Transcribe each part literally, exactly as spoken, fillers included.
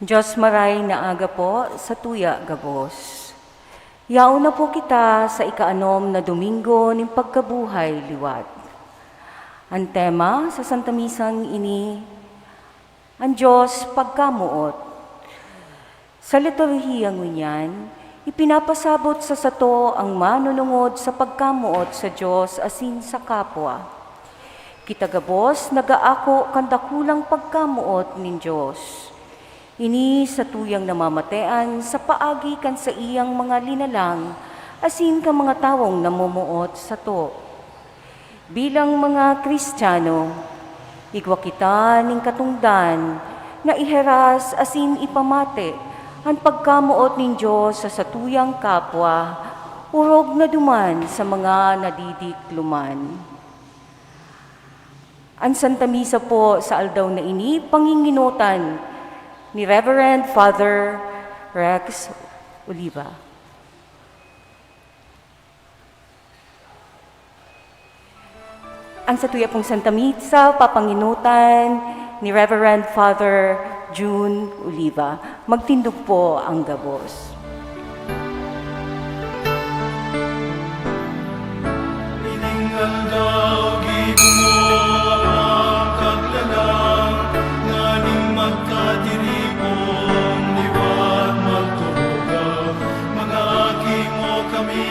Diyos maray na aga po sa tuya gabos. Yaon na po kita sa ikaanom na Domingo nin pagkabuhay liwat. An tema sa Santa Misang ini, an Diyos pagkamoot. Sa liturhiya ngunyan, ipinapasabot sa sato ang manunungod sa pagkamoot sa Diyos asin sa kapwa. Kita gabos nagaako kan dakulang pagkamoot nin Diyos. Ini satuyang namamatean sa paagi kan saiyang mga linalang asin kan mga tawong namomoot sato. Bilang mga Kristiyano, igwa kita nin katongdan na iheras asin ipamate an pagkamoot nin Diyos sa satuyang kapwa, orog na duman sa mga nadidikloman. An Santa Misa po sa aldaw na ini, panginginotan ni Reverend Father Rex Oliva. An satuya pong Santa Misa, papanginotan ni Reverend Father June Oliva. Magtindog po ang gabos. Ining aldaw, gibo mo ang kaglalang nganing magkatiripon, liwat magturugaw. Mga aki mo kami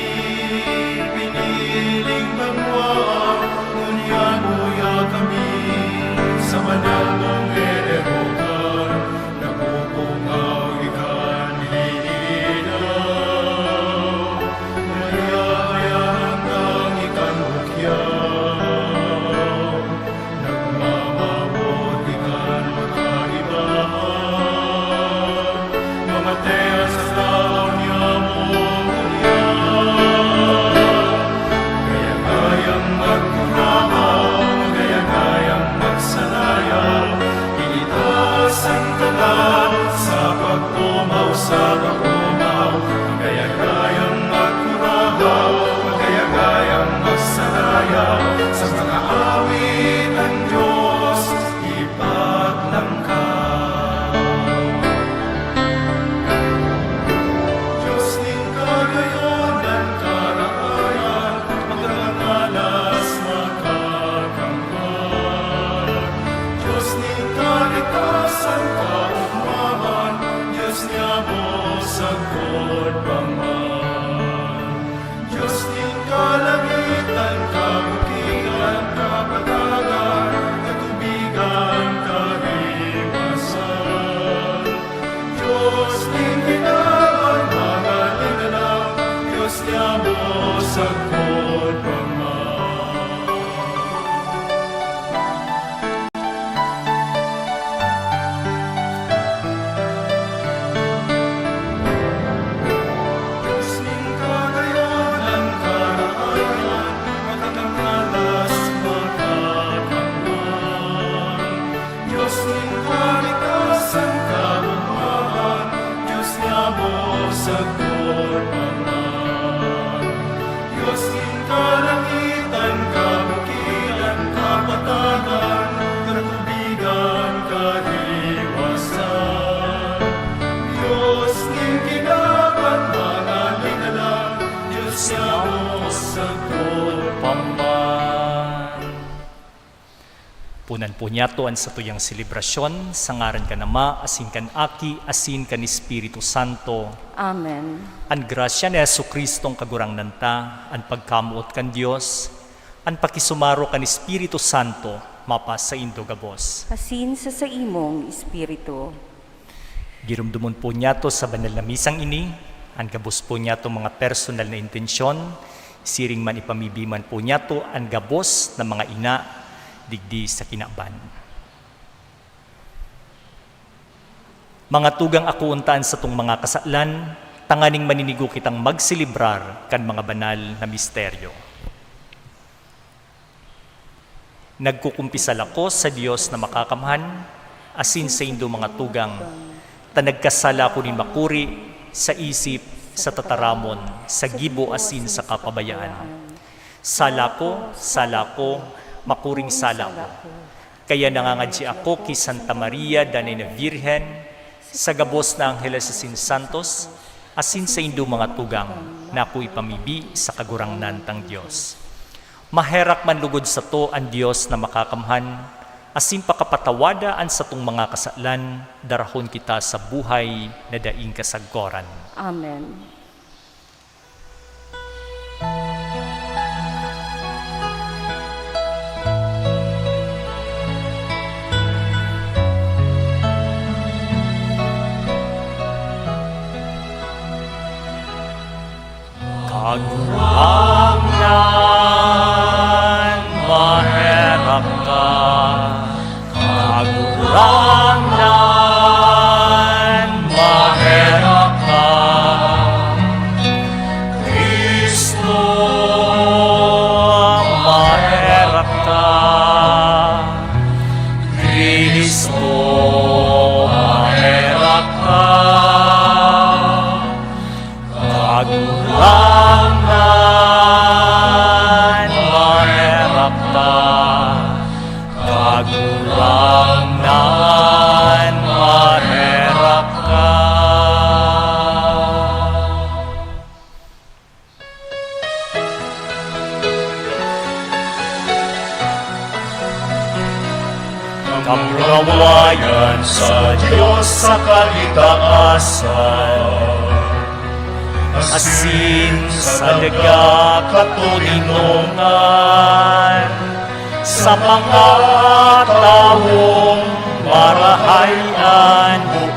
piniling banwaan, ngunyan uya kami sa banal mong ererokan. Nagbubungaw ikan hinihidaw, nahihahayahan kan ikan bukyaw. Nagmamawot ikan makaibahan, mamatean sa tahaw niya mong ngunyan. Gaya-gayang magkurahaw, gaya-gayang magsanayaw, itaas an kalag sa pagtumaw, sa pagtumaw. Gaya-gayang magkurahaw, gaya-gayang magsanayaw, sa mga awit an Diyos ipaglangkaw. Diyos nin kagayonan, karaayan, makangalas, makakamtan. Diyos nin kalikasan, kaogmahan, Diyos niamo sagkod pa man. Diyos nin kalangitan, kabutihan, kapatagan, katubigan, karimasan. Diyos nin kinaban, mga linalang, Diyos niamo sagkod pa man. Diyos nin kagayonan, karaayan, makakangalas, makakamtan. Diyos nin kalikasan, kaogmahan, Diyos niamo sagkod pa man. Diyos nin kalangitan, kabukilan, kapatagan, katubigan, kahiwasan. Diyos nin kinaban, mga linalang, Diyos niamo sagkod pa man. Punan po niyato an satuyang selebrasyon, sa ngaran kan Ama, asin kan Aki, asin kan Espiritu Santo. Amen. An grasya ni Jesu-Cristong Kagurangnan ta, an pagkamoot kan Dios, an pakisumaro kan Espiritu Santo, mapasaindo gabos. Asin sa saimong espiritu. Giromdomon po niyato sa banal na misang ini, an gabos po niyatong mga personal na intensyon, siring man ipamibi man po niyato an gabos na mga ina digdi sa kinaban. Mga tugang, akoon ta an satong mga kasalan, tanganing maninigo kitang magselebrar kan mga banal na misteryo. Nagkukumpisal ako sa Dios na makakamhan, asin saindo, mga tugang, ta nagkasala ako nin makuri sa isip, sa tataramon, sa gibo, asin sa kapabayaan. Sala ko, sala ko, makuring sala ko. Kaya nangangadyi ako ki Santa Maria, Danay na Birhen, Sa gabos na angheles asin santos, asin saindo mga tugang, na ako ipamibi sa Kagurangnan tang Dios. Maherak man lugod sato an Dios na Makakamhan, asin pakapatawada an satong mga kasalan, darahon kita sa buhay na daing kasagkoran. Amen. Kagurangnan, maherak ka. Kagurangnan, maherak ka. Cristo, maherak ka. Cristo, maherak ka. Kagurangnan, maherak ka. Kagurangnan, maherak ka. Kamurawayan sa Dios sa kalitaasan, asin sa daga katoninongan, sa mga tawong marahay an boot.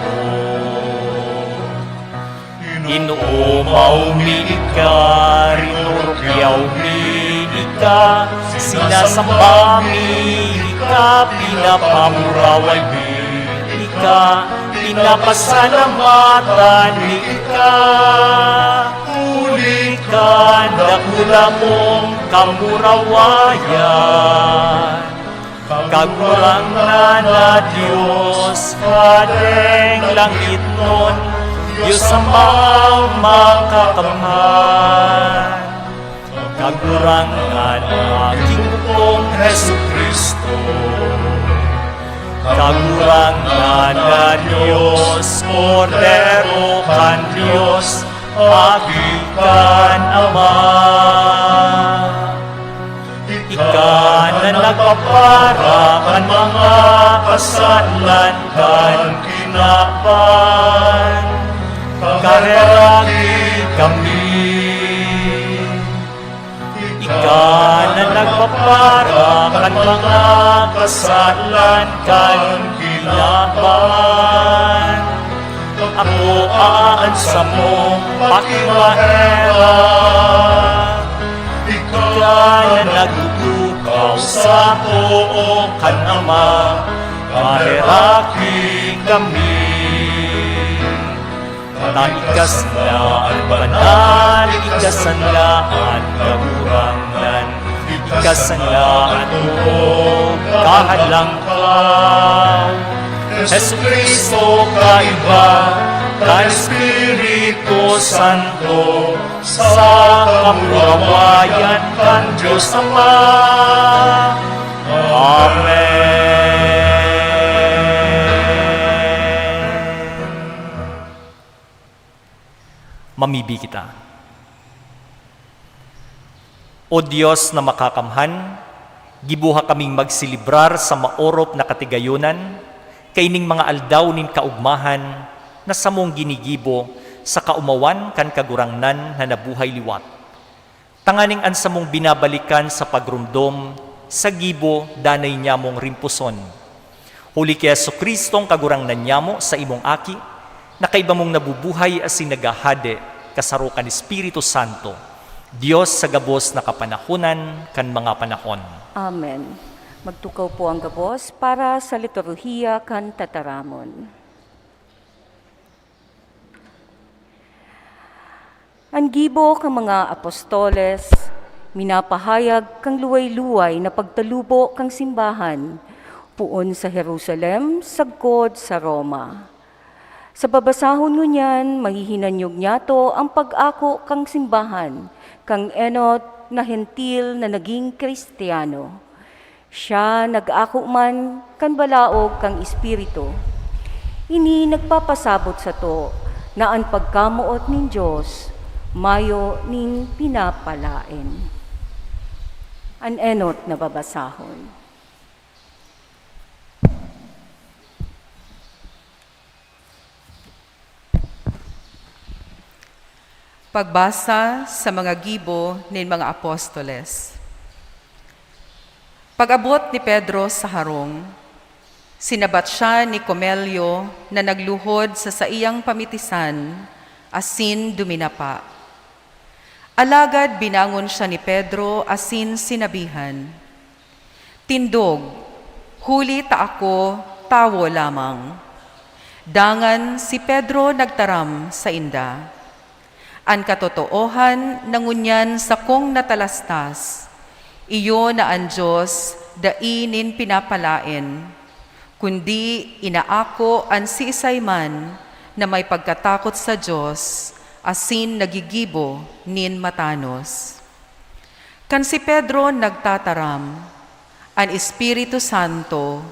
Inomaw mi ika, rinurukyaw mi ika, sinasamba mi ika, pinapamuraway mi ika, pinapasalamatan mi ika, huli kan dakula mong kamurawayan. Kagurangnan na Dios, Hadeng langitnon, Dios Amang Makakamhan. Kagurangnan na Aki mong Jesu-Cristo. Kagurangnan na Dios, Kordero kan Dios, Aki kan Ama. Ika na nagpapara kan mga kasalan kan kinaban, kaheraki kami. Ika na nagpapara kan mga kasalan kan kinaban, akoa an samong pakimaherak. Ika na nagtutukaw sa too kan Ama, maheraki kami. Ta ika sana an banal, ika sana an Kagurangnan, ika sana an too, kahalangkaw. Jesu-Cristo, kaiba kan Espiritu Santo, sa kamurawayan kan Dios Ama. Amen. Mamibi kita. O Dios na Makakamhan, giboha kaming magselebrar sa maorop na katigayonan kaining mga aldaw nin kaogmahan na samong ginigibo sa kaomawan kan Kagurangnan na nabuhay liwat, tanganing an samong binabalikan sa pagromdom sa gibo danay nyamong rimpuson. Huli ki Jesu-Cristo, an Kagurangnan nyamo, sa imong Aki, na kaiba mong nabubuhay asin naghahade, kasaro kan Espiritu Santo, Dios sa gabos na kapanahonan kan mga panahon. Amen. Magtukaw po ang gabos para sa liturhiya kan tataramon. An gibo kan mga apostoles minapahayag kan luway-luway na pagtalubo kan simbahan, poon sa Jerusalem sagkod sa Roma. Sa babasahon ngunyan, mahihinanyog niyato an pag-ako kan simbahan kan enot na Hentil na nagin Cristiano. Siya nag-ako man kan balaog kan Espiritu. Ini nagpapasabot sato na an pagkamoot nin Dios mayo nin pinapalaen. An enot na babasahon. Pagbasa sa mga gibo nin mga apostoles. Pag-abot ni Pedro sa harong, sinabat siya ni Cornelio na nagluhod sa saiyang pamitisan asin duminapa. Alagad binangon siya ni Pedro asin sinabihan, "Tindog, huli ta ako tawo lamang." Dangan si Pedro nagtaram sainda, "An katotoohan na ngunyan sakong natalastas, iyo na an Dios dai nin pinapalaen, kundi inaako an siisay man na may pagkatakot sa Dios asin nagigibo nin matanos." Kan si Pedro nagtataram, an Espiritu Santo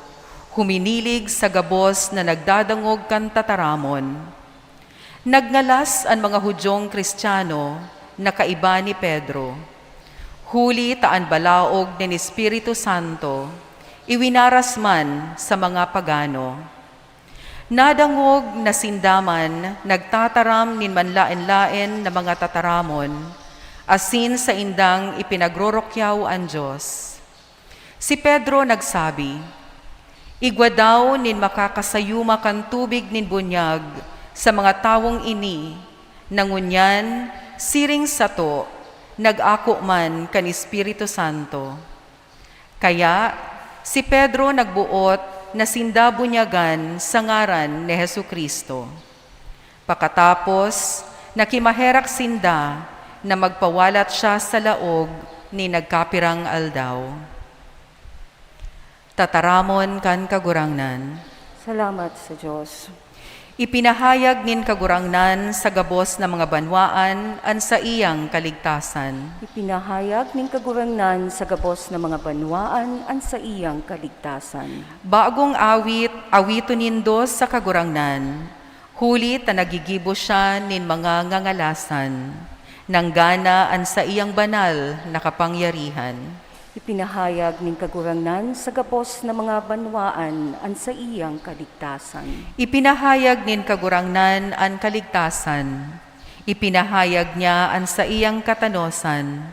huminilig sa gabos na nagdadangog kan tataramon. Nagngalas an mga Judiong Cristiano na kaiba ni Pedro, huli ta an balaog nin Espiritu Santo iwinaras man sa mga pagano. Nadangog na sinda man nagtataram nin manlaen-laen na mga tataramon, asin saindang ipinagrorokyaw an Dios. Si Pedro nagsabi, "Igwa daw nin makakasayuma kan tubig nin bunyag sa mga tawong ini, na ngunyan, siring sato, nag-ako man kan Espiritu Santo." Kaya, si Pedro nagboot na sinda bunyagan sa ngaran ni Jesu-Cristo. Pakatapos, nakimaherak sinda na magpawalat siya sa laog nin nagkapirang aldaw. Tataramon kan Kagurangnan. Salamat sa Dios. Ipinahayag nin Kagurangnan sa gabos na mga banwaan an saiyang kaligtasan. Ipinahayag nin Kagurangnan sa gabos na mga banwaan an saiyang kaligtasan. Bagong awit, awiton nindo sa Kagurangnan, huli ta nagigibo siya nin mga ngangalasan. Nanggana an saiyang banal na kapangyarihan. Ipinahayag nin Kagurangnan sa gabos na mga banwaan an saiyang kaligtasan. Ipinahayag nin Kagurangnan an kaligtasan. Ipinahayag niya an saiyang katanosan.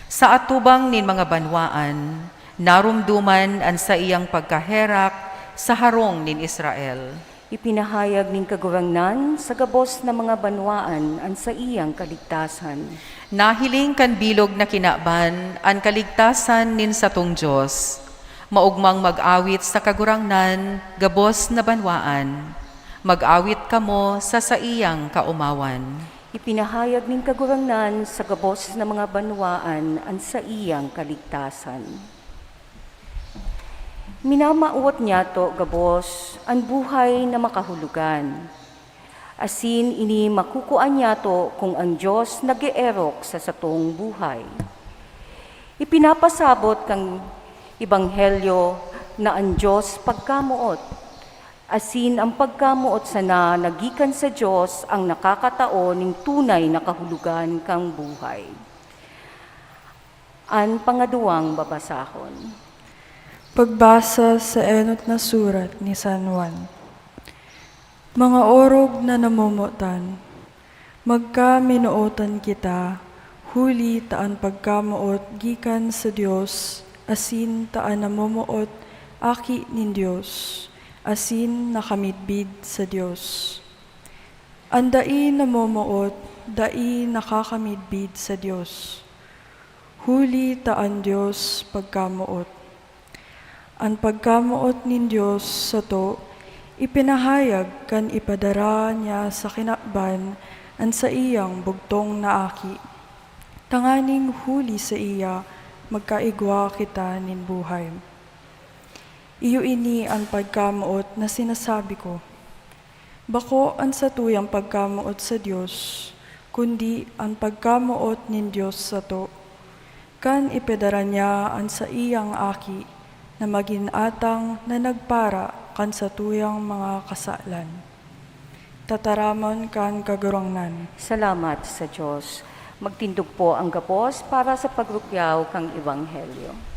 Sa atubang nin mga banwaan, naromdoman an saiyang pagkaherak sa harong nin Israel. Ipinahayag nin Kagurangnan sa gabos na mga banwaan an saiyang kaligtasan. Nahiling kan bilog na kinaban an kaligtasan nin satong Dios. Maogmang mag-awit sa Kagurangnan, gabos na banwaan. Mag-awit kamo sa saiyang kaomawan. Ipinahayag nin Kagurangnan sa gabos na mga banwaan an saiyang kaligtasan. Minamawot niyato gabos an buhay na makahulogan, asin ini makukuan niyato kun an Dios nag-eerok sa satong buhay. Ipinapasabot kan Ebanghelyo na an Dios pagkamoot, asin an pagkamoot sana na gikan sa Dios an nakakatao nin tunay na kahulogan kan buhay. An pangaduwang babasahon. Pagbasa sa enot na surat ni San Juan. Mga orog na namomotan, magkaminootan kita, huli ta an pagkamoot gikan sa Dios, asin ta an namomoot aki nin Dios, asin nakamidbid sa Dios. An dai namomoot, dai nakakamidbid sa Dios, huli ta an Dios pagkamoot. An pagkamoot nin Dios sato ipinahayag kan ipadara niya sa kinaban an saiyang bugtong na Aki, tanganing huli saiya magkaigwa kita nin buhay. Iyo ini an pagkamoot na sinasabi ko. Bako an satuyang pagkamoot sa Dios, kundi an pagkamoot nin Dios sato, kan ipedara niya an saiyang Aki na magin atang na nagpara kan satuyang mga kasalan. Tataramon kan Kagurangnan. Salamat sa Dios. Magtindog po ang gabos para sa pagrukyaw kan Ebanghelyo.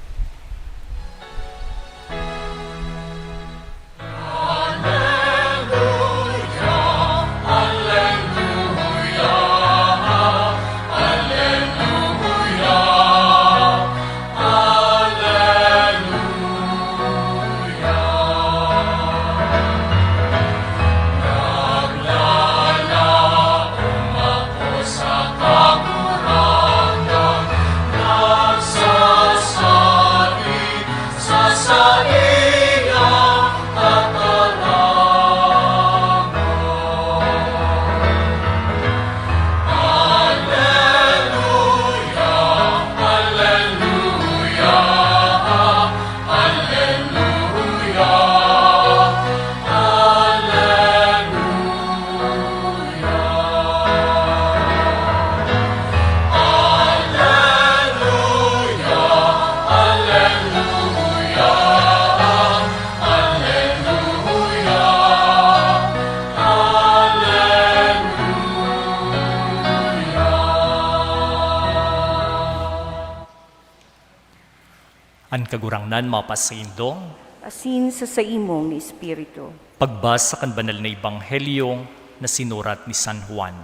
An Kagurangnan mapasaindo. Asin sa saimong espiritu. Pagbasa kan Banal na Ebanghelyo na sinurat ni San Juan.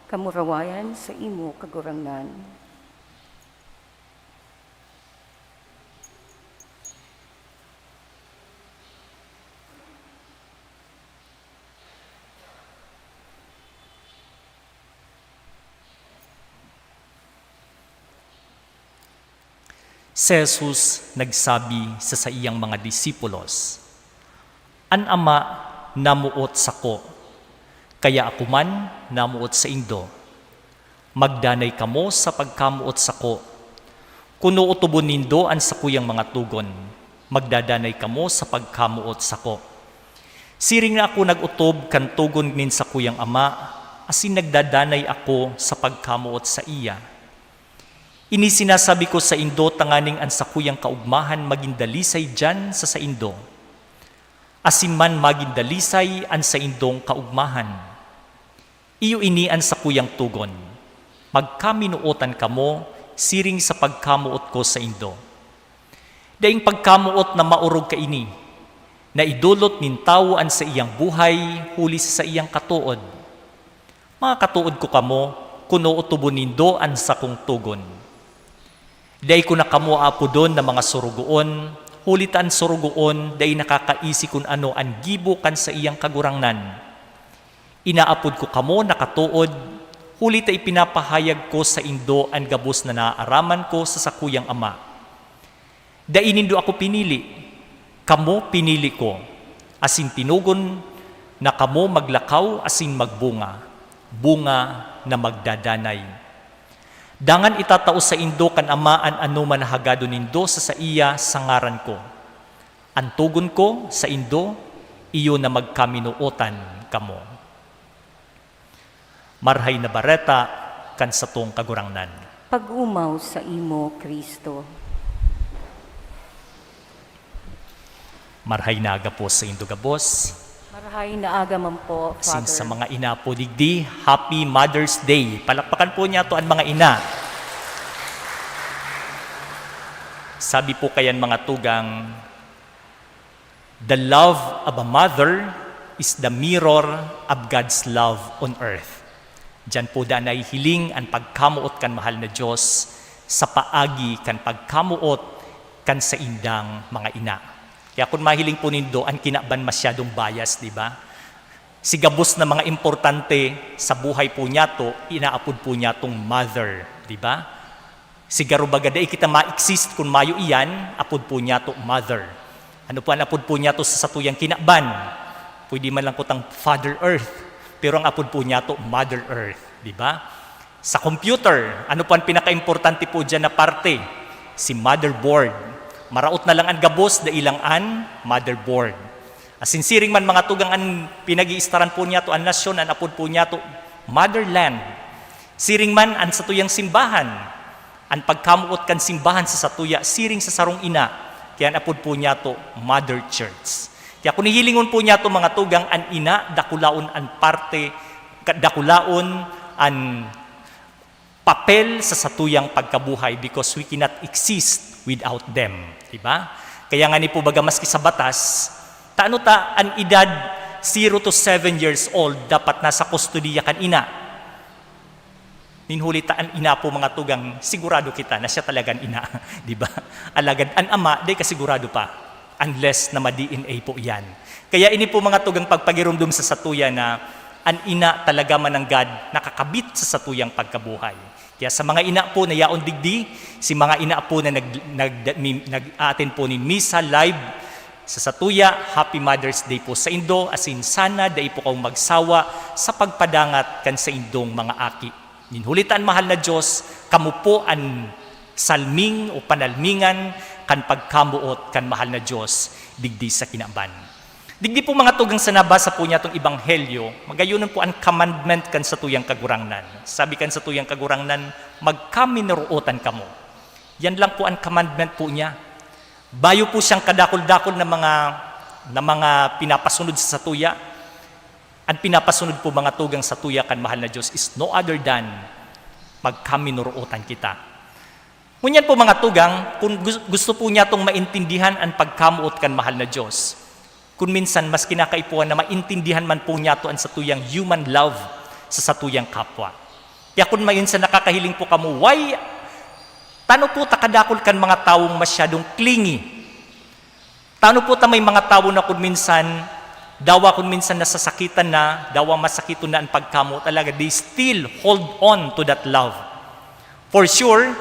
Kamurawayan sa imo, Kagurangnan. Si Jesus nagsabi sa saiyang mga disipulos, "An Ama namoot sako, kaya ako man namoot saindo. Magdanay kamo sa pagkamoot sako. Kun ootobon nindo an sakuyang mga togon, magdadanay kamo sa pagkamoot sako. Siring na ako nag-otob kan togon nin sakuyang Ama, asin nagdadanay ako sa pagkamoot saiya. Ini sinasabi ko saindo tanganing an sakuyang kaogmahan magin dalisay diyan sa saindo, asin man magin dalisay an saindong kaogmahan. Iyo ini an sakuyang togon, magkaminootan kamo siring sa pagkamoot ko saindo. Daing pagkamoot na maorog kaini, na idolot nin tawo an saiyang buhay huli sa saiyang katood. Mga katood ko kamo, kun ootobon nindo an sakong togon. Dai ko na kamo aapodon na mga sorogoon, huli ta an sorogoon dai nakakaisi kun ano an gibo kan saiyang kagurangnan. Inaapod ko kamo na katood, huli ta ipinapahayag ko saindo an gabos na naaaraman ko sa sakuyang Ama. Dai nindo ako pinili, kamo pinili ko, asin tinugon na kamo maglakaw asin magbunga, bunga na magdadanay. Dangan itatao saindo kan Ama an anoman na hagadon nindo sa saiya sa ngaran ko. An togon ko saindo, iyo na magkaminootan kamo." Marahay na Bareta kan satong Kagurangnan. Pag-omaw saimo, Cristo. Marahay na aga po saindo gabos. Marahay na aga man po, Father. Asin sa mga ina po digdi, Happy Mother's Day. Palakpakan po niyato an mga ina. Sabi po kayan mga tugang, "The love of a mother is the mirror of God's love on earth." Diyan po daa nahihiling an pagkamoot kan mahal na Diyos sa paagi kan pagkamoot kan saindang mga ina. Kaya kun mahiling po nindo, an kinaban masyadong bias, di ba? Si gabos na mga importante sa buhay po niyato, inaapod po niyatong mother, di ba? Sigaro baga dai kita ma-exist kun mayo iyan, apod po niyato mother. Ano po an apod po niyato sa satuyang kinaban? Pwede man lang kutang Father Earth, pero ang apod po niyato Mother Earth, di ba? Sa computer, ano po an pinakaimportante po diyan na parte? Si motherboard. Maraot na lang an gabos, dai lang an motherboard. Asin siring man, mga tugang, an pinag-iistaran po niyato an nasyon, an apod po niyato motherland. Siring man an satuyang simbahan. An pagkamoot kan simbahan sa satuya siring sa sarong ina, kaya an apod po niyato Mother Church. Kaya kun hihilingon po niyato, mga tugang, an ina, dakulaon an parte, ka-, dakulaon an papel sa satuyang pagkabuhay, because we cannot exist without them, di ba? Kaya ngani po, baga, maski sa batas, tano ta an edad zero to seven years old, dapat nasa kustodiya kan ina. Nin huli ta an ina po, mga tugang, sigurado kita na siya talaga an ina, di ba? Alagad an ama, di kasigurado pa, unless na ma-D N A po iyan. Kaya ini po, mga tugang, pagpagiromdom sa satuya na an ina talaga mananggad nakakabit sa satuyang pagkabuhay. Kaya sa mga ina po na yaon digdi, si mga ina po na nag-, nag-, mi-, nag-a-attend po nin misa live, sa satuya, Happy Mother's Day po saindo, asin sana dai po kamo magsawa sa pagpadangat kan saindong mga aki. Nin huli ta an mahal na Dios, kamo po an salming o panalmingan kan pagkamoot kan mahal na Dios digdi sa kinaban. Digdi po, mga tugang, sa nabasa po niyatong ebanghelyo, magayonon po an commandment kan satuyang Kagurangnan. Sabi kan satuyang Kagurangnan, "Magkaminorootan kamo." Yan lang po an commandment po niya. Bayo po siyang kadakul-dakul na mga, na mga pinapasunod sa satuya. An pinapasunod po, mga tugang, satuya kan mahal na Dios is no other than magkaminorootan kita. Ngunyan po, mga tugang, kung gus-, gusto po niyatong maintindihan an pagkamoot kan mahal na Dios, kun minsan mas kinakaipuhan na maintindihan man po niyato an satuyang human love sa satuyang kapwa. Kaya kun minsan nakakahiling po kamo, why, tano po ta kadakul kan mga tawong masyadong clingy? Tano po ta may mga tawo na kun minsan, dawa kun minsan nasasakitan na, dawa masakiton na an pagkamoot, alagad they still hold on to that love. For sure,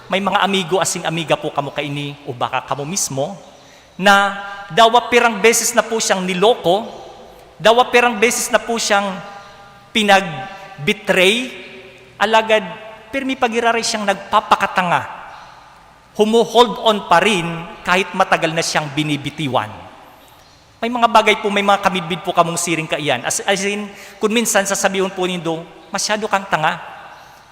may mga amigo asin amiga po kamo kaini, o baka kamo mismo, na dawa pirang beses na po siyang niloko, dawa pirang beses na po siyang pinag-betray, alagad pirmi pa giraray siyang nagpapakatanga. Humo-hold on pa rin kahit matagal na siyang binibitiwan. May mga bagay po, may mga kamidbid po kamong siring kaiyan. As, as in, kun minsan sasabihon po nindo, "Masyado kang tanga."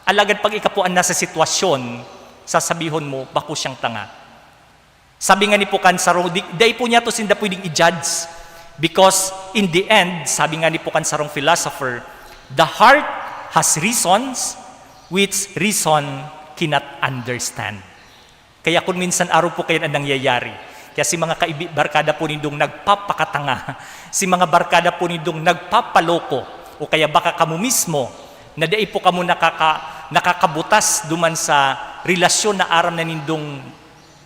Alagad pag ika po an nasa sitwasyon, sasabihon mo, "Bako siyang tanga." Sabi ngani po kan sarong, di, dai po niyato sinda pwedeng i-judge. Because in the end, sabi ngani po kan sarong philosopher, "The heart has reasons which reason cannot understand." Kaya kun minsan arog po kayan an nangyayari. Kaya si mga kaibi-, barkada po nindong nagpapakatanga, si mga barkada po nindong nagpapaloko, o kaya baka kamo mismo, na dai po kamo nakaka-, nakakabutas duman sa relasyon na aram na nindong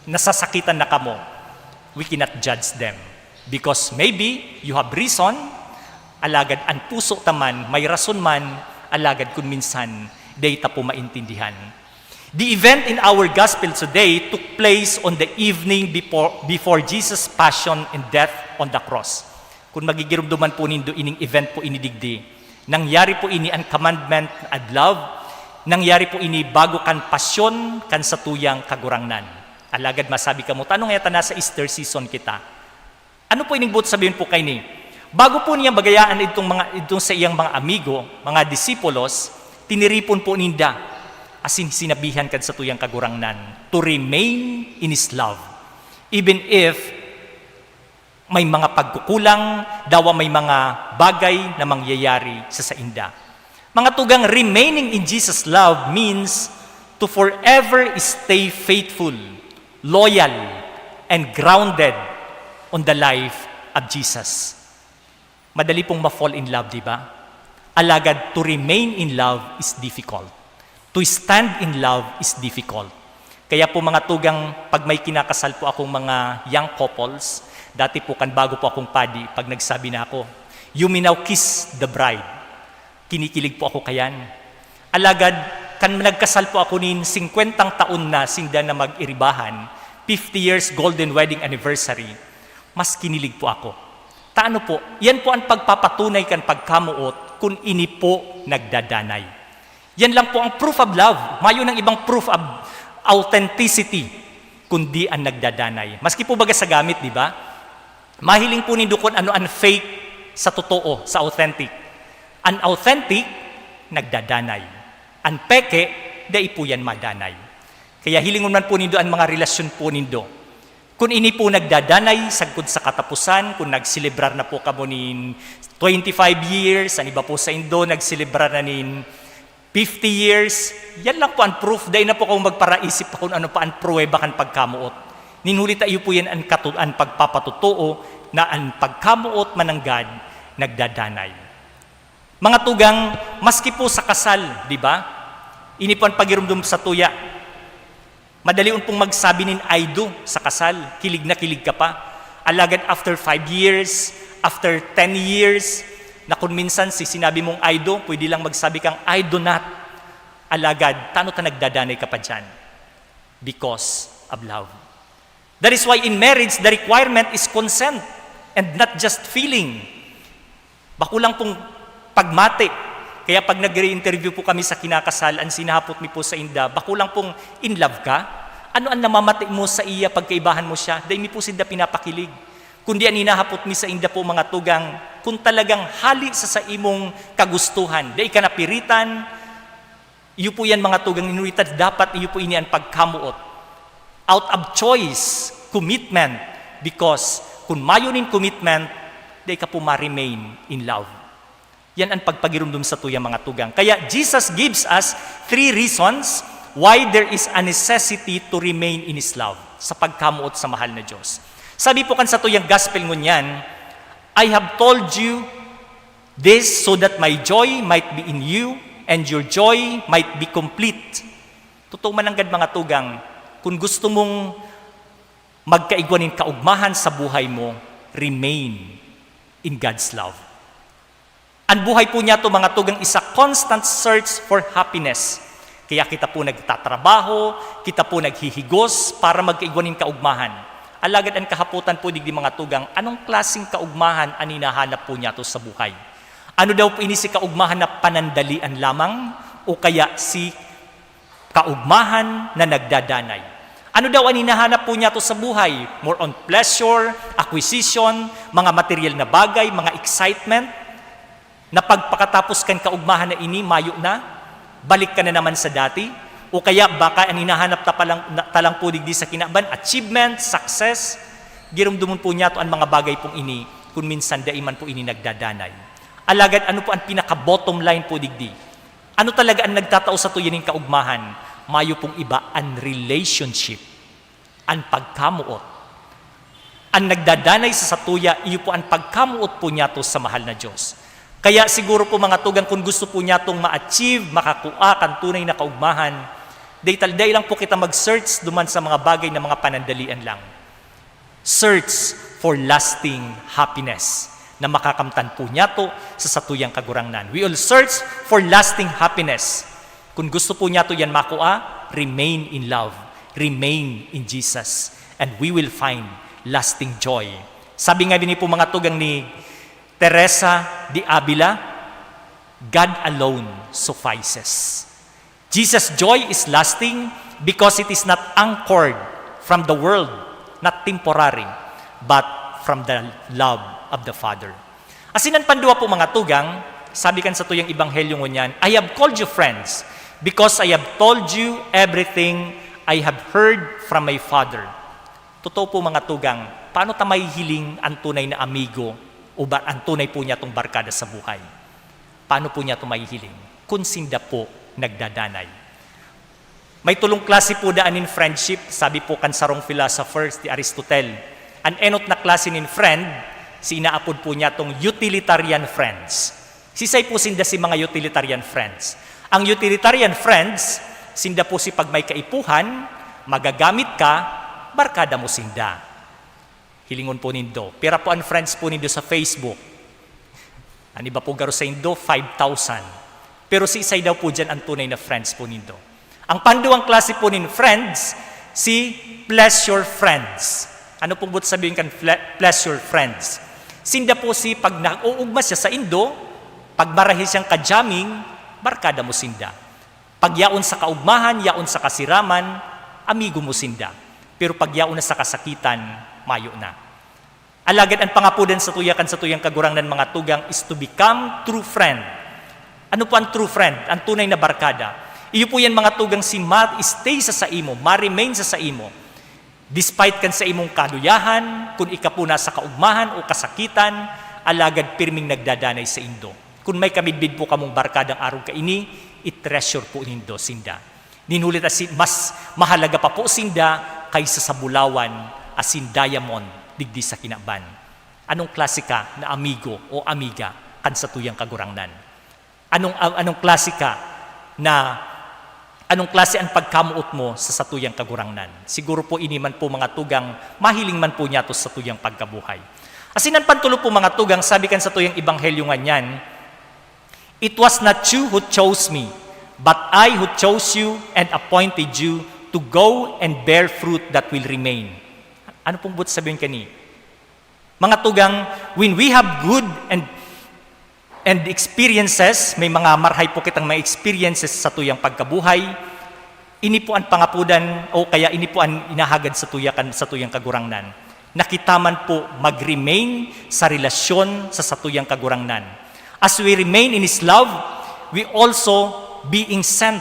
nasasakitan na kamo, we cannot judge them. Because maybe you have reason, alagad an puso ta man, may rason man, alagad kun minsan, dai ta po maintindihan. The event in our gospel today took place on the evening before, before Jesus' passion and death on the cross. Kun magigiromdoman po nindo ining event po ini digdi, nangyari po ini, an commandment na adlaw, nangyari po ini bago kan pasyon kan satuyang Kagurangnan. Alagad masabi kamo, "Tano ngaya ta nasa Easter season kita?" Ano po ining boot sabihon po kaini? Bago po niya bagayaan idtong mga, idtong saiyang mga amigo, mga disipulos, tiniripon po ninda, asin sinabihan kan satuyang Kagurangnan to remain in His love, even if may mga pagkukulang, dawa may mga bagay na mangyayari sa sainda. Mga tugang, remaining in Jesus' love means to forever stay faithful, loyal, and grounded on the life of Jesus. Madali pong ma-fall in love, di ba? Alagad to remain in love is difficult. To stand in love is difficult. Kaya po, mga tugang, pag may kinakasal po akong mga young couples, dati po kan bago po akong padi, pag nagsabi na ako, "You may now kiss the bride." Kinikilig po ako kayan. Alagad, kan nagkasal po ako nin singkwentang taon na sinda na mag-iribahan, fifty years golden wedding anniversary, mas kinilig po ako. Ta ano po, yan po an pagpapatunay kan pagkamoot kun ini po nagdadanay. Yan lang po ang proof of love. Mayo nang ibang proof of authenticity, kundi an nagdadanay. Maski po baga sa gamit, di ba? Mahiling po nindo kun ano an fake sa totoo, sa authentic. An authentic, nagdadanay. An peke, dai po yan madanay. Kaya hilingon man po nindo an mga relasyon po nindo. Kun ini po nagdadanay sagkod sa kataposan, kun nagselebrar na po kamo nin twenty-five years, an iba po saindo nagselebrar na nin fifty years, yan lang po an proof. Dai na po kamo magparaisip pa kun ano pa an pruweba kan pagkamoot. Nin huli ta iyo po yan an katu-, an pagpapatotoo na an pagkamoot mananggad nagdadanay. Mga tugang, maski po sa kasal, di ba? Ini po an pagirumdom sa tuya. Madalion pong magsabi nin "I do" sa kasal, kilig na kilig ka pa. Alagad after five years, after ten years, na kun minsan si sinabi mong "I do", pwede lang magsabi kang "I do not". Alagad, tano ta nagdadanay ka pa diyan? Because of love. That is why in marriage, the requirement is consent and not just feeling. Bako lang pong pagmati. Kaya pag nagre-interview po kami sa kinakasal, an sinahapot mi po sa inda, "Bako lang pong in love ka? Ano an namamati mo sa iya pagkaibahan mo siya?" Dai mi po sinda pinapakilig. Kundi an hinahapot mi sa inda po, mga tugang, kung talagang hali sa saimong kagustuhan, dai ka napiritan, iyo po yan, mga tugang, inulitan, dapat iyo po ini an pagkamoot. Out of choice, commitment. Because kun mayo nin commitment, dai ka po ma-remain in love. Yan an pagpagirumdom sa tuya, mga tugang. Kaya Jesus gives us three reasons why there is a necessity to remain in His love, sa pagkamoot sa mahal na Diyos. Sabi po kan sa tuyang gospel ngunyan, "I have told you this so that my joy might be in you and your joy might be complete." Totoo mananggad, mga tugang, kun gusto mong magkaigwa nin kaugmahan sa buhay mo, remain in God's love. An buhay po niyato, mga tugang, is a constant search for happiness. Kaya kita po nagtatrabaho, kita po naghihigos para magkaigwa nin kaugmahan. Alagad an kahapotan po digdi, mga tugang, anong klaseng kaugmahan an hinahanap po niyato sa buhay? Ano daw po ini, si kaugmahan na panandalian lamang o kaya si kaugmahan na nagdadanay? Ano daw an hinahanap po niyato sa buhay? More on pleasure, acquisition, mga material na bagay, mga excitement, na pagpakatapos kan kaugmahan na ini, mayo na, balik ka na naman sa dati? O kaya baka an hinahanap ta palang, na, ta lang po digdi sa kinaban, achievement, success? Giromdomon po niyato an mga bagay pong ini, kun minsan dai man po ini nagdadanay. Alagad ano po an pinaka-bottom line po digdi? Ano talaga an nagtatao sa tuya nin kaugmahan? Mayo pong iba, an relationship, an pagkamoot. An nagdadanay sa satuya, iyo po an pagkamoot po niyato sa mahal na Diyos. Kaya siguro po, mga tugang, kun gusto po niyatong ma-achieve, makakua kan tunay na kaugmahan, dai tal-, dai lang po kita mag-search duman sa mga bagay na mga panandalian lang. Search for lasting happiness na makakamtan po niyato sa satuyang Kagurangnan. We all search for lasting happiness. Kun gusto po niyato yan makua, remain in love. Remain in Jesus. And we will find lasting joy. Sabi nga din po, mga tugang, ni Teresa de Avila, "God alone suffices." Jesus' joy is lasting because it is not anchored from the world, not temporary, but from the love of the Father. Asin an pandua po, mga tugang, sabi kan satuyang ebanghelyo ngunyan, "I have called you friends because I have told you everything I have heard from my Father." Totoo po, mga tugang, paano ta mahihiling an tunay na amigo o ba, an tunay po niyatong barkada sa buhay? Paano po niyato mahihiling kun sinda po nagdadanay? May tolong klase po daan nin friendship, sabi po kan sarong philosopher, si Aristotle. An enot na klase nin friend, si inaapod po niyatong utilitarian friends. Sisay po sinda si mga utilitarian friends? Ang utilitarian friends, sinda po si pag may kaipuhan, magagamit ka, barkada mo sinda. Hilingon po nindo, pira po an friends po nindo sa Facebook? An iba po garo saindo, five thousand. Pero siisay daw po diyan an tunay na friends po nindo? Ang panduwang klase po nin friends, si pleasure friends. Ano pong buot sabihin kan ple-, pleasure friends? Sinda po si pag nag-uugma siya saindo, pag marahay siyang ka-jamming, barkada mo sinda. Pag yaon sa kaugmahan, yaon sa kasiraman, amigo mo sinda. Pero pag yaon na sa kasakitan, mayo na. Alagad an pangapodan satuya kan satuyang Kagurangnan, mga tugang, is to become true friend. Ano po an true friend? An tunay na barkada. Iyo po yan, mga tugang, si ma-stay sa saimo, ma-remain sa saimo. Despite kan sa imong kaluyahan, kun ika po nasa kaugmahan o kasakitan, alagad pirming nagdadanay saindo. Kun may kamidbid po kamong barkadang arog kaini, i-treasure po nindo sinda. Nin huli ta si-, mas mahalaga pa po sinda kaysa sa bulawan asin diamond digdi sa kinaban. Anong klase ka na amigo o amiga kan satuyang Kagurangnan? Anong, an-, anong klase ka na, anong klase an pagkamoot mo sa satuyang Kagurangnan? Siguro po ini man po, mga tugang, mahiling man po niyato sa satuyang pagkabuhay. Asin an pantolo po, mga tugang, sabi kan satuyang ebanghelyo nganyan, "It was not you who chose me, but I who chose you and appointed you to go and bear fruit that will remain." Ano pong buot sabihin kani? Mga tugang, when we have good and, and experiences, may mga marhay po kitang mga experiences sa satuyang pagkabuhay, ini po an pangapodan o kaya ini po an inahagad satuya kan satuyang Kagurangnan, na kita man po mag-remain sa relasyon sa satuyang Kagurangnan. As we remain in His love, we also being sent.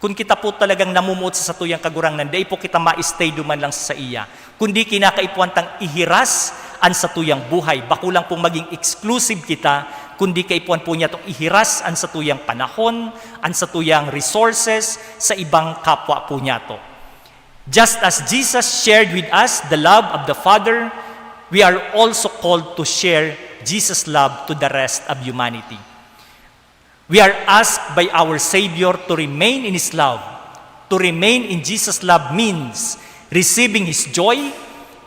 Kun kita po talagang namumuot sa satuyang Kagurangnan, dai po kita ma-stay duman lang sa saiya, kundi kinakaipuhan tang ihiras an satuyang buhay. Bako lang pong maging exclusive kita, kundi kaipuhan po niyato ihiras an satuyang panahon, an satuyang resources sa ibang kapwa po niyato. Just as Jesus shared with us the love of the Father, we are also called to share Jesus' love to the rest of humanity. We are asked by our Savior to remain in His love. To remain in Jesus' love means receiving His joy,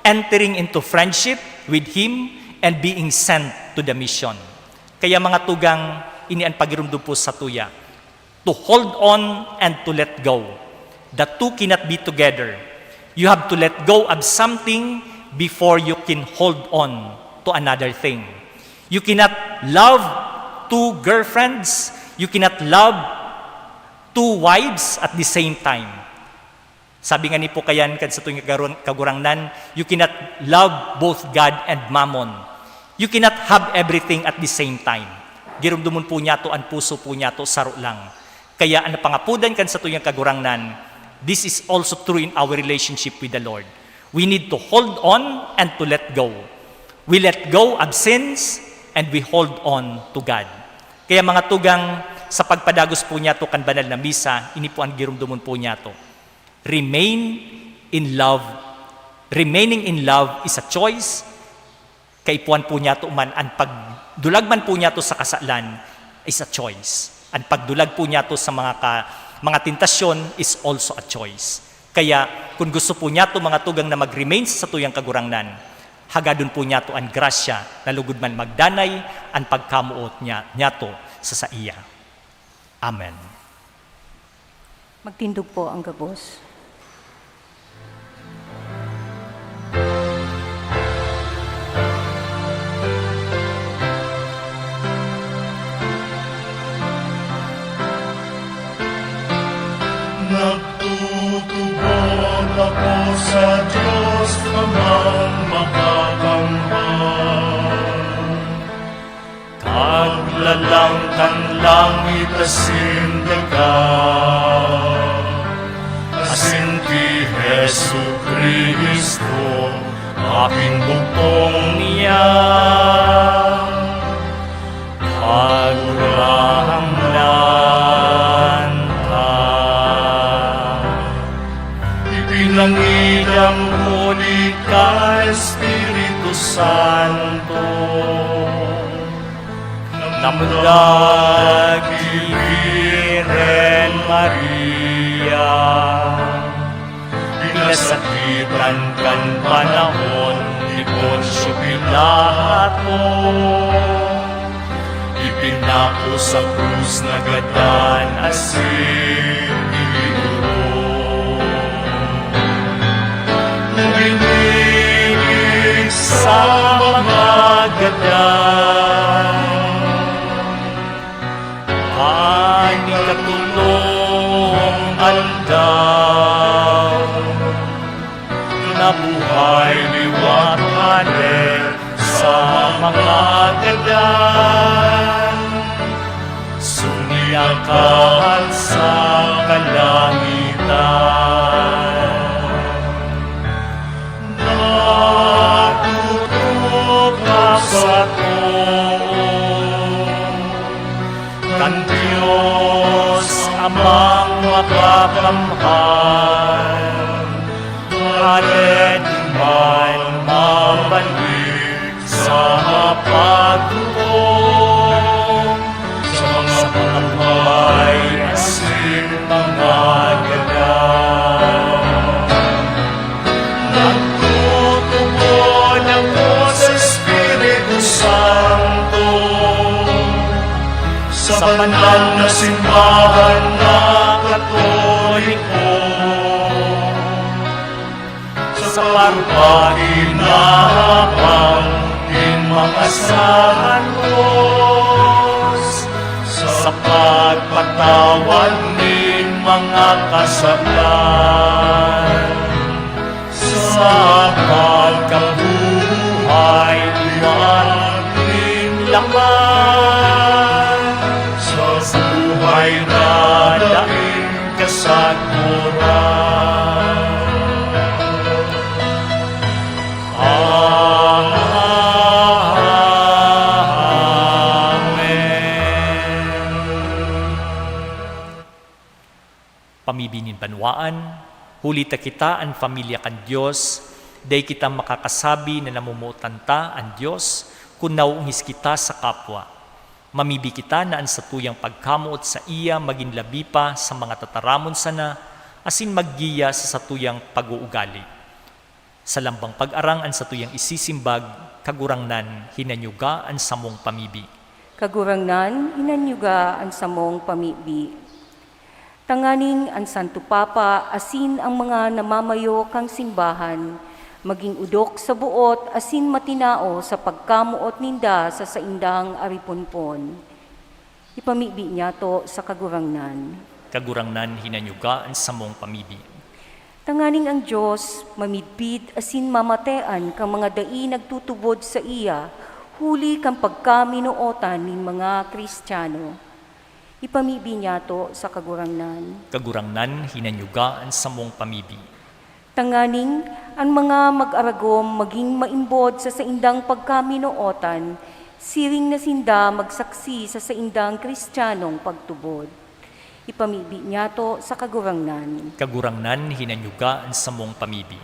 entering into friendship with Him, and being sent to the mission. Kaya, mga tugang, ini an pagirumdom po satuya. To hold on and to let go. The two cannot be together. You have to let go of something before you can hold on to another thing. You cannot love two girlfriends. You cannot love two wives at the same time. Sabi nga ni po kayan kan satuyang Kagurang-, Kagurangnan, "You cannot love both God and mammon." You cannot have everything at the same time. Giromdomon po niyato, an puso po niyato saro lang. Kaya an pangapodan kan satuyang Kagurangnan, this is also true in our relationship with the Lord. We need to hold on and to let go. We let go of sins and we hold on to God. Kaya, mga tugang, sa pagpadagos po niyato kan banal na misa, ini po an giromdomon po niyato. Remain in love. Remaining in love is a choice. Kaipuhan po niyato man, an pagdulag man po niyato sa kasalan is a choice. An pagdulag po niyato sa mga ka-, mga tentasyon is also a choice. Kaya, kun gusto po niyato, mga tugang, na mag-remain sa satuyang Kagurangnan, hagadon po niyato an grasya na lugod man magdanay an pagkamoot niya, niyato sa saiya. Amen. Magtindog po ang gabos. Nagtutubod ako sa Dios Amang Makakamhan. Kaglalang kan langit asin daga, asin ki Jesu-Cristo, Aking bugtong niya, Kagurangnan ta. Ipinangidang huli ka, Espiritu Santo. Namundag ki Birhen Maria, pinasakitan kan panahon ni Poncio Pilato, ipinako sa krus, nagadan asin itinurong. Uminig sa mga gadan, an ikatolong aldaw, nabuhay liwat hale sa mga gadan, sumiyakat sa kalangitan. Diyos Amang Makakamhan, alin man mabalik sa pagtubod sa mga buhay asin mga gadan. Nagtutubod ako sa Espiritu Santo, sa banal na simbahan na Katoliko, sa pagpapatinaw nin mga santos, sa pagpatawad nin mga kasalan, sa pagkabuhay liwat nin laman, sa buhay na daing kasagkoran. Amen. Pamibi nin banwaan, huli ta kita an pamilya kan Dios, dai kita makakasabi na namomotan ta an Dios kun naoongis kita sa kapwa. Mamibi kita na an satuyang pagkamoot saiya magin labi pa sa mga tataramon sana asin maggiya sa satuyang pag-uugali. Sa lambang pag-arang an satuyang isisimbag, Kagurangnan, hinanyuga an samong pamibi. Kagurangnan, hinanyuga an samong pamibi. Tanganing an Santo Papa asin ang mga namamayo kan simbahan magin odok sa boot asin matinao sa pagkamoot ninda sa saindang ariponpon. Ipamibi niyato sa Kagurangnan. Kagurangnan, hinanyuga an samong pamibi. Tanganing ang Dios mamidbid asin mamatean kan mga dai nagtutubod saiya huli kan pagkaminootan nin mga Cristiano. Ipamibi niyato sa Kagurangnan. Kagurangnan, hinanyuga an samong pamibi. Tanganing an mga mag-aragom magin maimbod sa saindang pagkaminootan, siring na sinda magsaksi sa saindang Cristianong pagtubod. Ipamibi niyato sa Kagurangnan. Kagurangnan, hinanyuga an samong pamibi.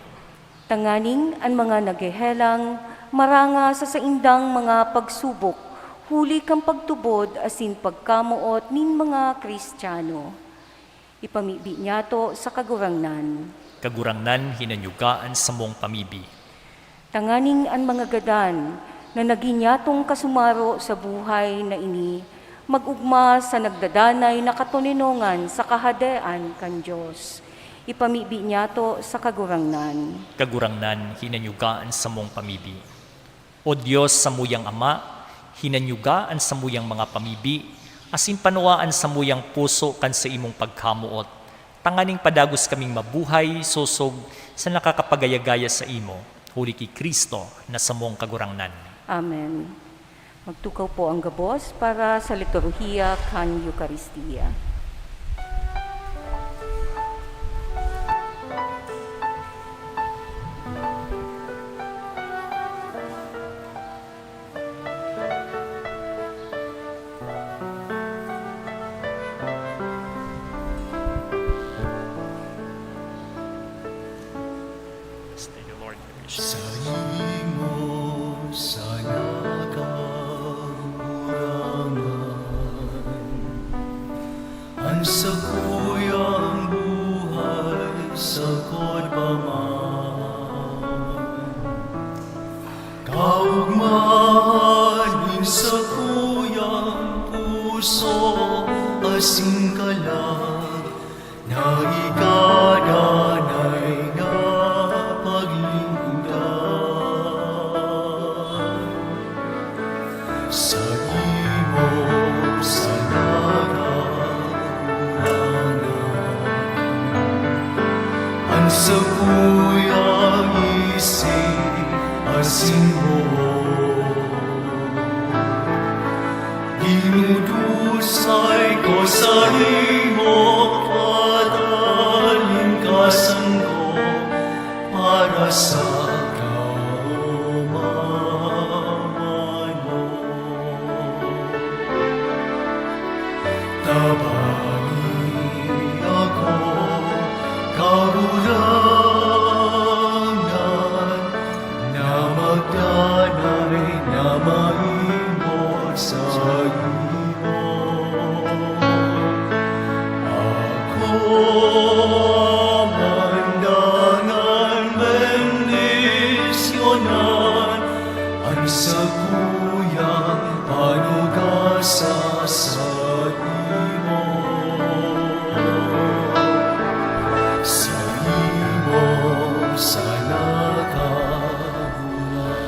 Tanganing an mga naghehelang maranga sa saindang mga pagsubok huli kan pagtubod asin pagkamoot nin mga Cristiano. Ipamibi niyato sa Kagurangnan. Kagurangnan, hinanyuga an samong pamibi. Tanganing an mga gadan na nagin niyatong kasumaro sa buhay na ini mag-ogma sa nagdadanay na katoninongan sa Kahadean kan Dios. Ipamibi niyato sa Kagurangnan. Kagurangnan, hinanyuga an samong pamibi. O Dios, samuyang Ama, hinanyuga an samuyang mga pamibi, asin panuwa an samuyang puso kan saimong pagkamoot, tanganing padagos kaming mabuhay sosog sa nakakapagaya-gaya saimo, huli ki Cristo na samong Kagurangnan. Amen. Magtukaw po ang gabos para sa liturhiya kan Eukaristia. Let's thank the Lord for his Saimo sana, Kagurangnan, an sakuyang buhay sagkod pa man. Kaogmahan nin sakuyang puso asin kalag na ika danay na paglingkodan. Saimo sana, Kagurangnan, an sakuyang isip asin boot. Dinudusay ko saimo, patalingkasan ko para sa kaomawan mo. Abani ako, Kagurangnan, na magdanay na maimot saimo. Ako man dangan bendisyonan an sakuyang panugasa saimo. Saimo sana, Kagurangnan.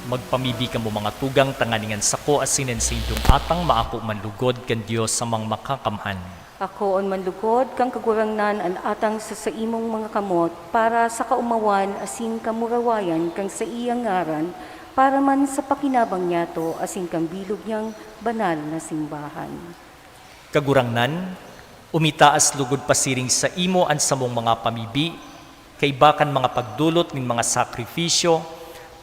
Magpamibi kamo, mga tugang, tanganing an sako asin an saindong atang maako man lugod kan Dios Amang Makakamhan. Akoon man lugod kan Kagurangnan an atang sa saimong mga kamot, para sa kaomawan asin kamurawayan kan saiyang ngaran, para man sa pakinabang niyato asin kan bilog niyang banal na simbahan. Kagurangnan, umitaas lugod pasiring saimo an samong mga pamibi, kaiba kan mga pagdolot nin mga sakrifisyo,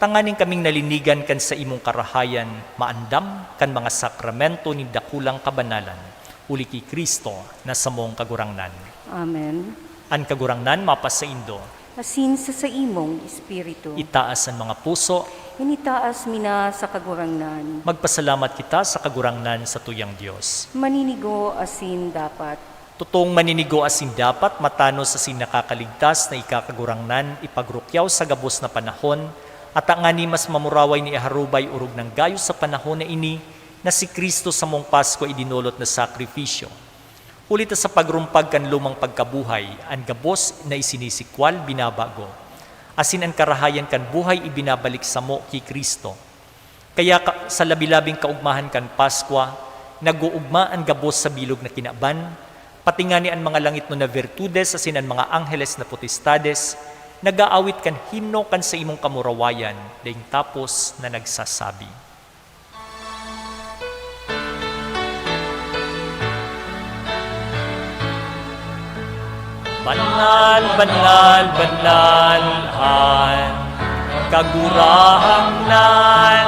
tanganing kaming nalinigan kan saimong karahayan maandam kan mga sakramento nin dakulang kabanalan, huli ki Cristo na samong Kagurangnan. Amen. An Kagurangnan mapasaindo. Asin sa saimong espiritu. Itaas an mga puso. Initaas mi na sa Kagurangnan. Magpasalamat kita sa Kagurangnan, satuyang Dios. Maninigo asin dapat. Totoong maninigo asin dapat, matanos asin nakakaligtas na ika, Kagurangnan, ipagrukyaw sa gabos na panahon, ata ngani mas mamuraway na iharubay orog nang gayo sa panahon na ini, na si Cristo samong Paskwa idinolot na sakrifisyo. Huli ta sa pagrumpag kan lumang pagkabuhay, an gabos na isinisikwal binabago, asin an karahayan kan buhay ibinabalik samo ki Cristo. Kaya ka, sa labi-labing kaogmahan kan Paskwa, nag-oogma an gabos sa bilog na kinaban, pati ngani an mga langitnon na virtudes asin an mga angheles na potestades nag-aawit kan himno kan saimong kamurawayan, daing tapos na nagsasabi, "Banal, banal, banal an Kagurangnan,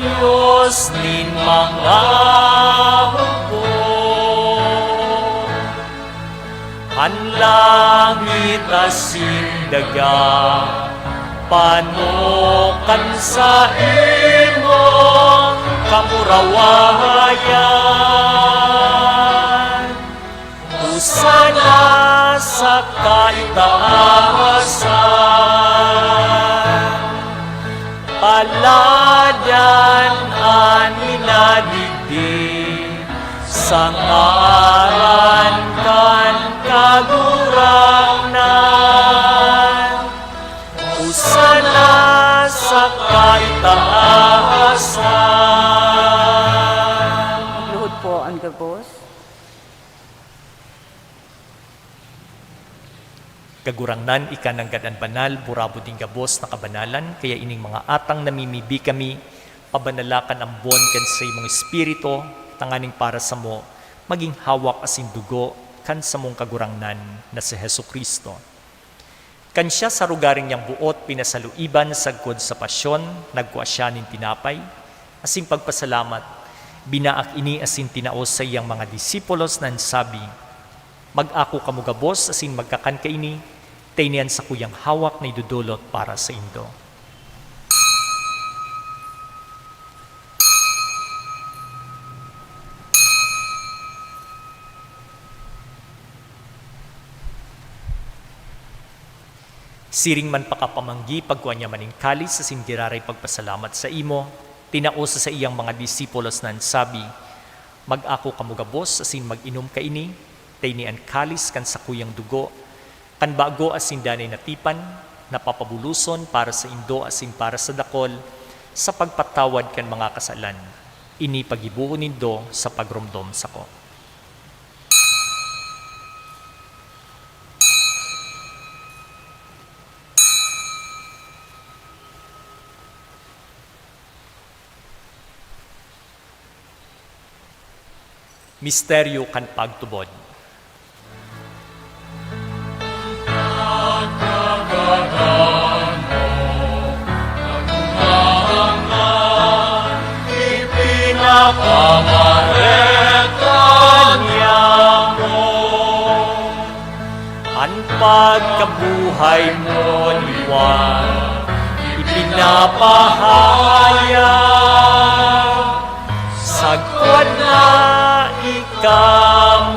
Dios nin mga hukbo." An langit asin daga pano kan saimong kamurawayan. Hosana sa kaitaasan. Paladan an minadigdi sa ngaran kan Kagurangnan. Hosana sa kaitaasan. Magluhod po an gabos. Kagurangnan, ika nanggad an banal, burabod nin gabos na kabanalan, kaya ining mga atang namimibi kami, pabanala kan ambon kan saimong Espiritu, tanganing para samo magin hawak asin dugo kan samong Kagurangnan na si Jesu-Cristo. Kan siya sa rugaring niyang boot pinasaluiban sagkod sa pasyon, nagkua siya nin tinapay, asin pagpasalamat, binaak ini asin tinao saiyang mga disipulos na nagsabi, "Mag-ako kamo gabos asin magkakan kaini, ta ini an sakuyang hawak na idodolot para saindo." Siring man pakapamanggi, pagkua niya man nin kalis asin giraray pagpasalamat saimo, tinao sa saiyang mga disipulos na nagsabi, "Mag-ako kamo gabos asin mag-inom kaini, ta ini an kalis kan sakuyang dugo, kan bago asin danay na tipan, na papabuloson para saindo asin para sa dakol, sa pagpatawad kan mga kasalan. Ini paggibohon nindo sa pagromdom sako." Misteryo kan pagtubod. Pagkabuhay mo liwat ipinapahayag, sagkod na ika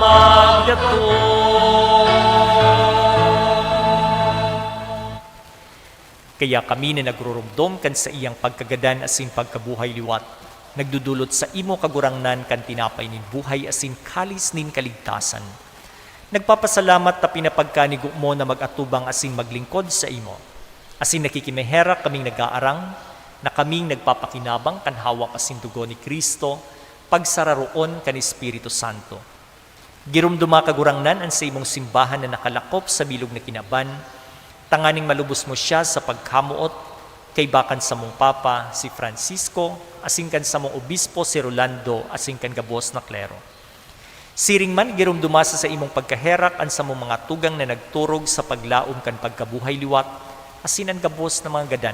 magdatong. Kaya kami na nagrurumdom kan saiyang pagkagadan asin pagkabuhay liwat, nagdodolot saimo, Kagurangnan, kan tinapay nin buhay asin kalis nin kaligtasan. Nagpapasalamat ta pinapagkanigo mo na mag-atubang asin maglingkod saimo. Asin nakikimiherak kaming nag-aarang na kaming nagpapakinabang kan hawak asin dugo ni Cristo, pagsararoon kan Espiritu Santo. Giromdoma, Kagurangnan, an saimong simbahan na nakalakop sa bilog na kinaban, tanganing malubos mo siya sa pagkamoot, kaiba kan samong Papa, si Francisco, asin kan samong Obispo, si Rolando, asin kan gabos na klero. Siring man, giromdoma sa saimong pagkaherak an samong mga tugang na nagturog sa paglaom kan pagkabuhay liwat, asin an gabos na mga gadan.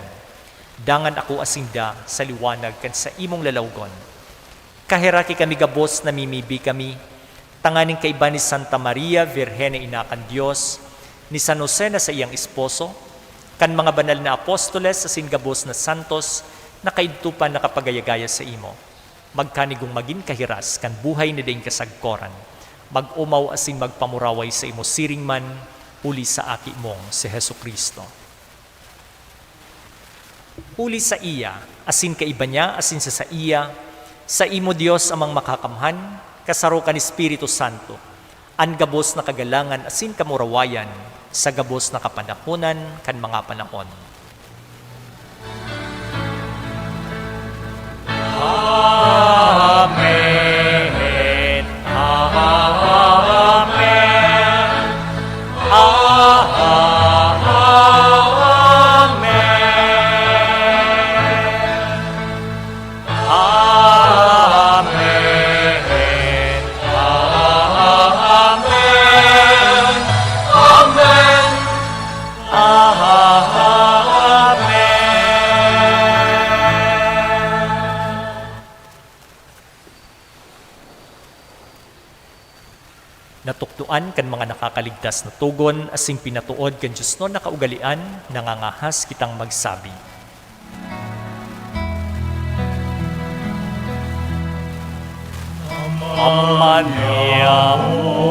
Dangan akoa sinda sa liwanag kan saimong lalawgon. Kaheraki kami gabos, namimibi kami, tanganing kaiba ni Santa Maria, Birhen na Ina kan Dios, ni San Jose na saiyang esposo, kan mga banal na apostoles asin gabos na santos na kaidto pa nakapagaya-gaya saimo, magkanigong magin kahiras kan buhay na daing kasagkoran, mag-omaw asin magpamuraway saimo siring man, huli sa Aki mong si Jesu-Cristo. Huli saiya, asin kaiba niya, asin sa saiya, saimo, Dios Amang Makakamhan, kasaro kan Espiritu Santo, an gabos na kagalangan asin kamurawayan sa gabos na kapanahonan kan mga panahon. Amen. Amen. Amen. Amen. Amen. Amen. Natukdoan kan mga nakakaligtas na togon asin pinatood kan diosnon na kaugalean, nangangahas kitang magsabi, Ama niamo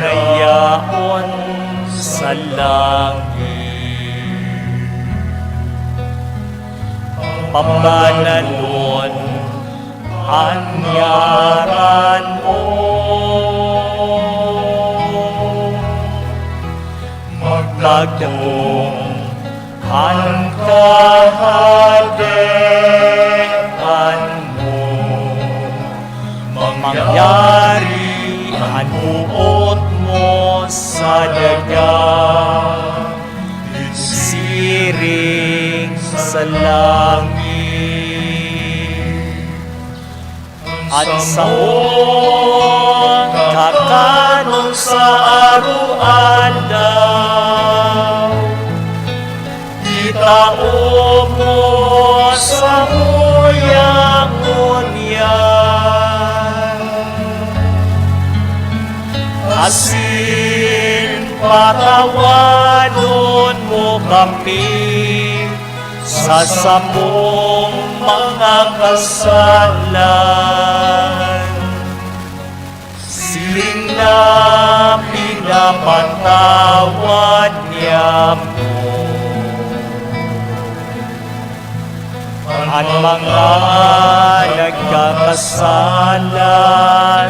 na yaon sa langit, pamananon an ngaran mo. Magdatong an kahadean mo. Mangyari an boot mo sa daga, siring sa langit. An samong kakanon sa aroaldaw, itao mo samuya ngunyan, asin patawadon mo kami sa samong mga kasalan, siring na pinapatawad niamo an mga nagkakasala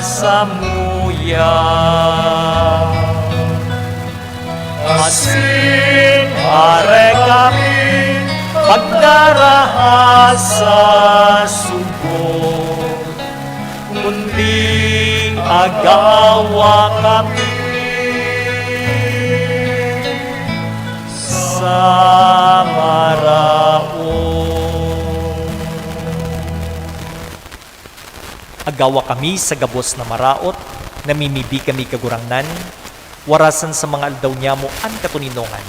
samuya. Asin hare kami pagdaraha sa sugod, kundi agawa kami sa maraot. Agawa kami sa gabos na maraot, namimibi kami, Kagurangnan, warasan sa mga aldaw niyamo an katoninongan,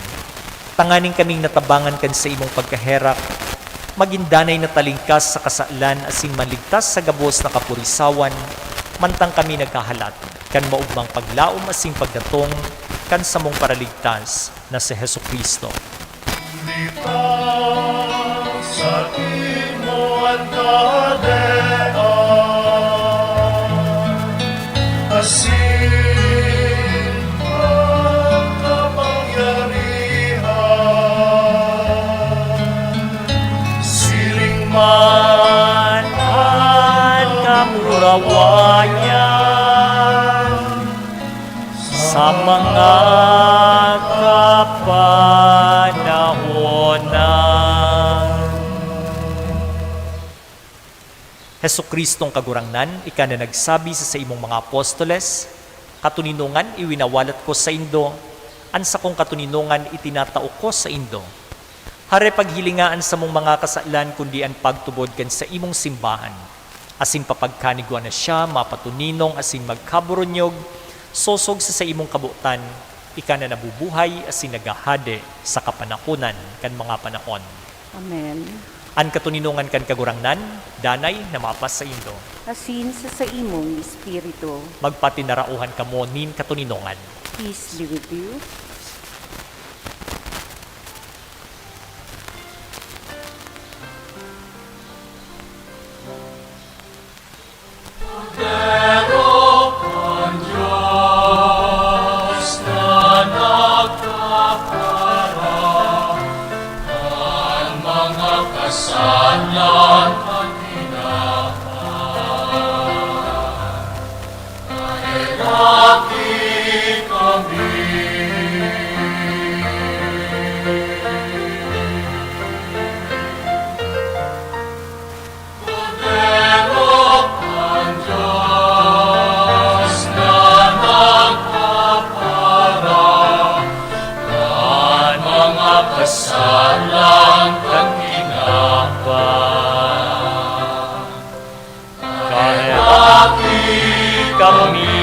tanganing kaming natabangan kan saimong pagkaherak, magin danay na talingkas sa kasalan asin manligtas sa gabos na kapurisawan, mantang kami naghahalat kan maogmang paglaom asin pagdatong kan samong Paraligtas na si Jesu-Cristo. Sa imo an kahadean, asin an kapangyarihan, siring man an kamurawayan, sa mga kapanahonan. Jesu-Cristong Kagurangnan, ika na nagsabi sa saimong mga apostoles, "Katoninongan iwinawalat ko saindo, an sakong katoninongan itinatao ko saindo." Hare paghilinga an samong mga kasalan, kundi an pagtubod kan saimong simbahan. Asin papagkanigwa na siya mapatoninong asin magkaburunyog, sosog sa saimong kabotan, ika na nabubuhay asin naghahade sa kapanahonan kan mga panahon. Amen. An katoninongan kan Kagurangnan, danay na mapas saindo. Asin sa saimong espiritu. Magpatinarauhan kamo nin katoninongan. Peace be with you. Kordero kan Dios na nagkapara kan mga kasalan kan tinapay. Kaheraki kami. Kordero kan Dios na nagkapara kan mga kasalan kan tinapay. Kaheraki kami.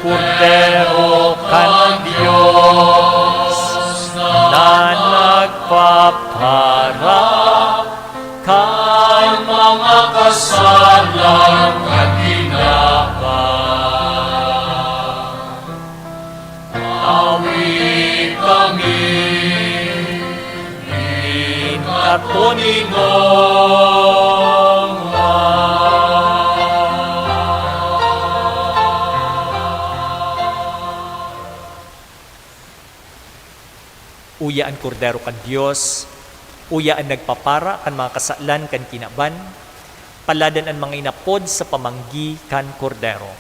Kordero kan Dios na nagpapara kan mga kasalan kan tinapay. Awi kami nin katoninongan. Uya an Kordero kan Dios, uya an nagpapara kan mga kasalan kan kinaban, paladan an mga inapod sa pamanggi kan Kordero.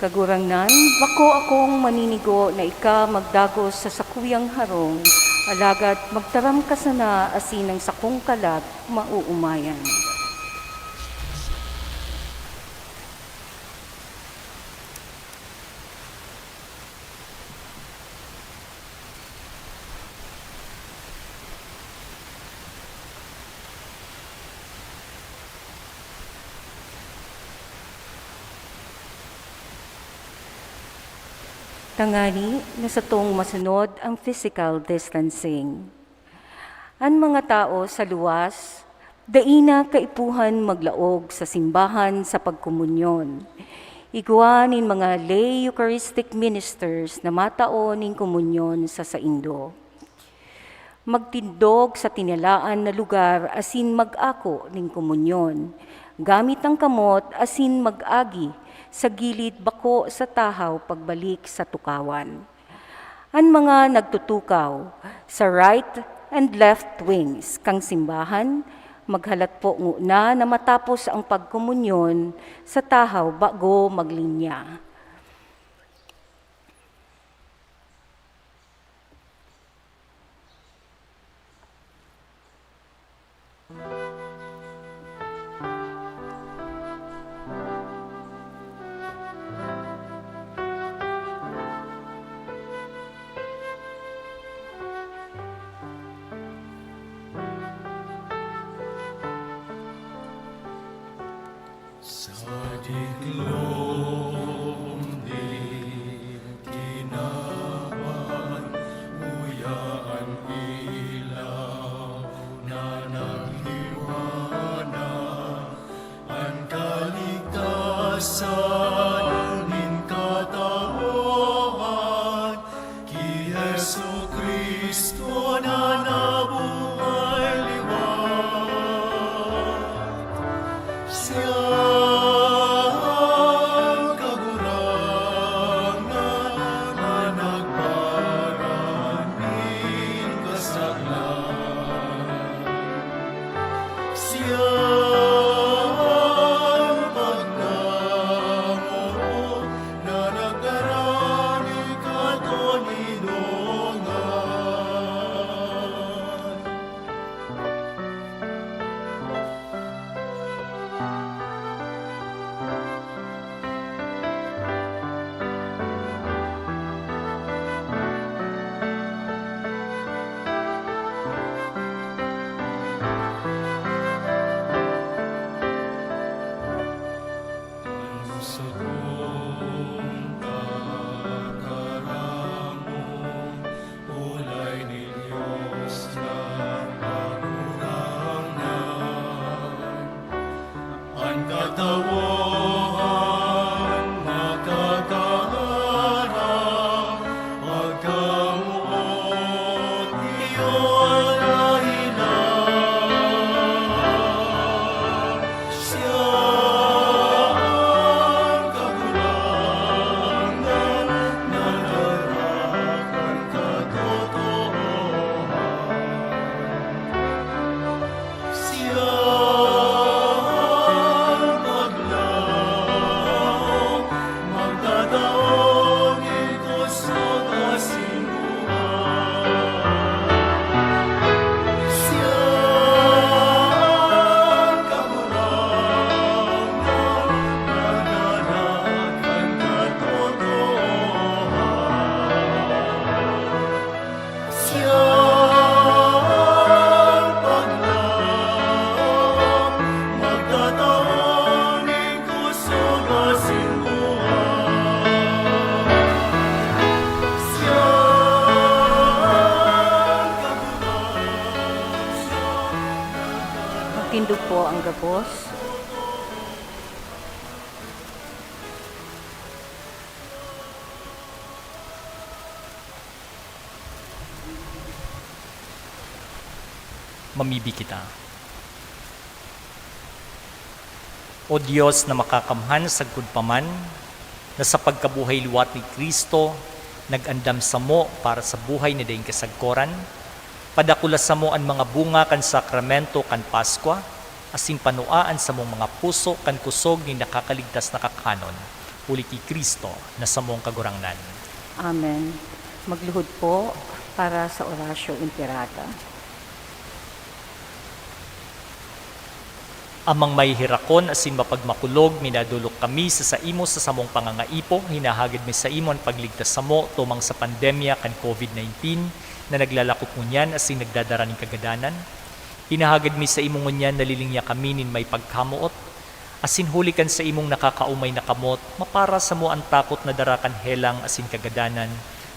Kagurangnan, bako akong maninigo na ika magdagos sa sakuyang harong, alagad magtaram ka sana asin ang sakong kalag maoomayan. Tangani na satong masunod ang physical distancing. An mga tawo sa luwas, dai na kaipuhan maglaog sa simbahan sa pagkomunyon. Igwa nin mga lay Eucharistic ministers na matao nin komunyon sa saindo. Magtindog sa tinalaan na lugar asin mag-ako nin komunyon, gamit an kamot asin mag-agi sa gilid bako sa tahaw pagbalik sa tukawan. An mga nagtutukaw sa right and left wings kan simbahan, maghalat po ngona na matapos ang pagkomunyon sa tahaw bago maglinya. Sa diklom nin kinaban, uya an ilaw na nagliwanag, Ang gabos. Mamibi kita. O Dios na makakamhan sagkod pa man, na sa pagkabuhay liwat ni Cristo nag-andam samo para sa buhay na daing kasagkoran, padakula samo an mga bunga kan sakramento kan Paskwa, asin panua an samong mga puso kan kusog nin nakakaligtas na kakanon, huli ki Cristo na samong Kagurangnan. Amen. Magluhod po para sa Oratio Imperata. Amang mahihirakon asin mapagmakulog, minadolok kami sa saimo sa samong pangangaipo. Hinahagad mi saimo an pagligtas samo tumang sa pandemya kan COVID nineteen na naglalakop ngunyan asin nagdadara nin kagadanan. Hinahagad mi saimo ngunyan na lilingya kami nin may pagkamoot, asin huli kan saimong nakakaomay na kamot, mapara samo an takot na dara kan helang asin kagadanan,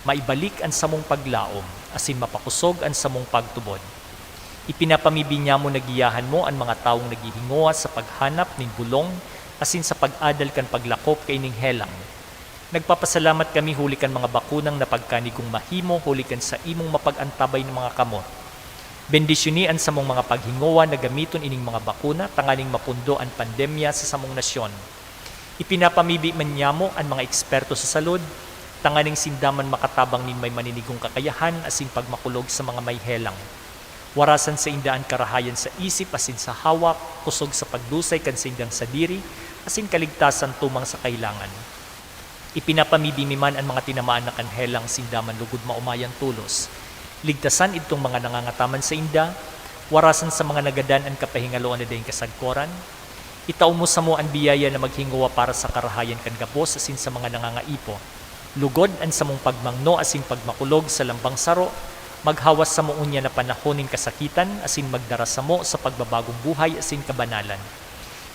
maibalik an samong paglaom, asin mapakosog an samong pagtubod. Ipinapamibi niamo na giyahan mo an mga tawong naghihingowa sa paghanap nin bolong asin sa pag-adal kan paglakop kaining helang. Nagpapasalamat kami huli kan mga bakunang napagkanigong mahimo huli kan saimong mapag-antabay na mga kamot. Bendisyoni an samong mga paghingowa na gamiton ining mga bakuna tanganing mapundo an pandemya sa samong nasyon. Ipinapamibi man niamo an mga eksperto sa salud, tanganing sinda man makatabang nin may maninigong kakayahan asin pagmakulog sa mga may helang. Warasan sainda an karahayan sa isip asin sa hawak, kosog sa pagdusay kan saindang sadiri, asin kaligtasan tumang sa kailangan. Ipinapamibi mi man an mga tinamaan na kan helang, sinda man lugod maomayan tolos. Ligtasan idtong mga nangangataman sainda, warasan sa mga nagadan an kapahingaloan na daing kasagkoran. Itao mo samo an biyaya na maghingowa para sa karahayan kan gabos asin sa mga nangangaipo. Lugod an samong pagmangno asin pagmakulog sa lambang saro, maghawas samo ngunyan na panahon nin kasakitan asin magdara samo sa pagbabagong buhay asin kabanalan.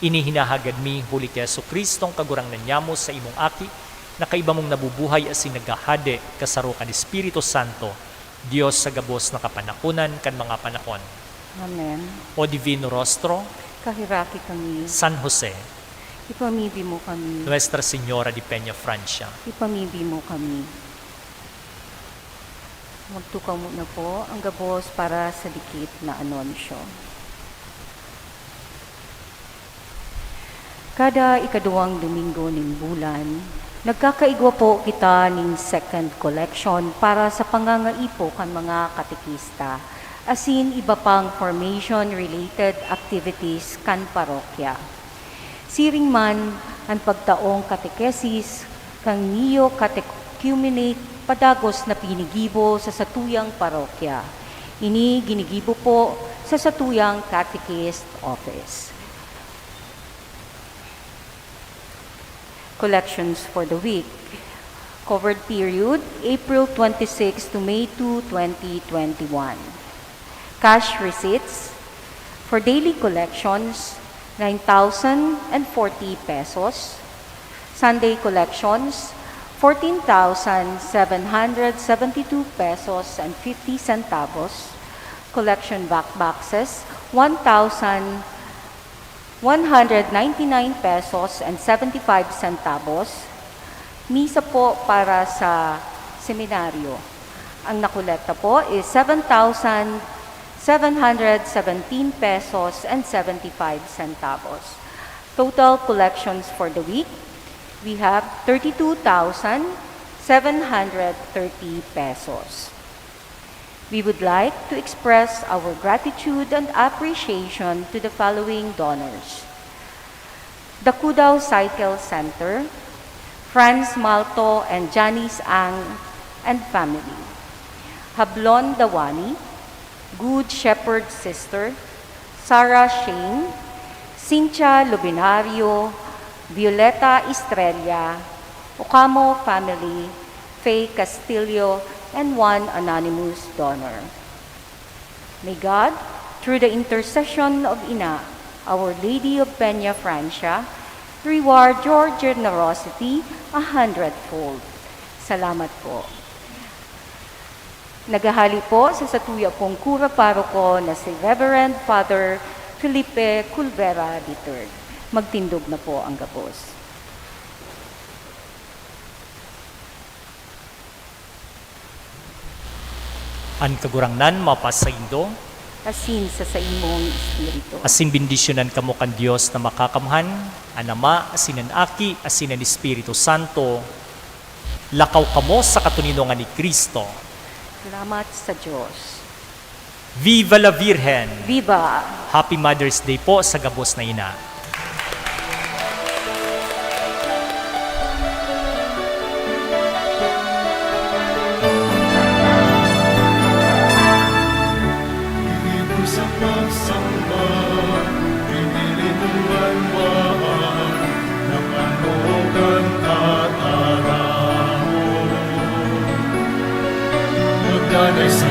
Ini hinahagad mi huli ki Jesu-Cristong Kagurangnan nyamo, sa imong Aki, na kaiba mong nabubuhay asin naghahade kasaro kan Espiritu Santo, Dios sa gabos na kapanahonan kan mga panahon. Amen. O Divino Rostro, kaheraki kami. San Jose, ipamibi mo kami. Nuestra Señora de Peña Francia, ipamibi mo kami. Magtukaw muna po ang gabos para sa dikit na anunsyo. Kada ikaduwang Domingo nin bulan, nagkakaigwa po kita nin second collection para sa pangangaipo kan mga katekista, asin iba pang formation-related activities kan parokya. Siring man an pagtaong katekesis kan Neo-Catechumenate padagos na pinigibo sa satuyang parokya. Ini ginigibo po sa satuyang catechist office. Collections for the week. Covered period, April twenty-six to May two, twenty twenty-one. Cash receipts for daily collections, nine thousand and forty pesos. Sunday collections, fourteen thousand seven hundred seventy-two pesos and fifty centavos. Collection back boxes, one thousand one hundred ninety-nine pesos and seventy-five centavos. Misa po para sa seminaryo. Ang nakolekta po is seven thousand seven hundred seventeen pesos and seventy-five centavos. Total collections for the week, we have thirty-two thousand seven hundred thirty pesos. We would like to express our gratitude and appreciation to the following donors: The Cudao Cycle Center, Franz Malto and Janice Ang and family, Hablon Dawani, Good Shepherd Sister, Sarah Shane, Cynthia Lubinario, Violeta Estrella, Ocamo family, Faye Castillo, and one anonymous donor. May God, through the intercession of Ina, Our Lady of Peña Francia, reward your generosity a hundredfold. Salamat po. Naghahali po sa satuya pong kura paroko na si Reverend Father Felipe Culvera the third. Magtindog na po ang gabos. An Kagurangnan mapasaindo. Asin sa saimong espiritu. Asin bendisyonan kamo kan Dios na Makakamhan, an Ama, asin an Aki, asin an Espiritu Santo. Lakaw kamo sa katoninongan ni Cristo. Salamat sa Dios. Viva la Virgen! Viva! Happy Mother's Day po sa gabos na ina. Iibon sa pagsamba, pinili mong banwaan, nakanugan tataramon. Magdanay sa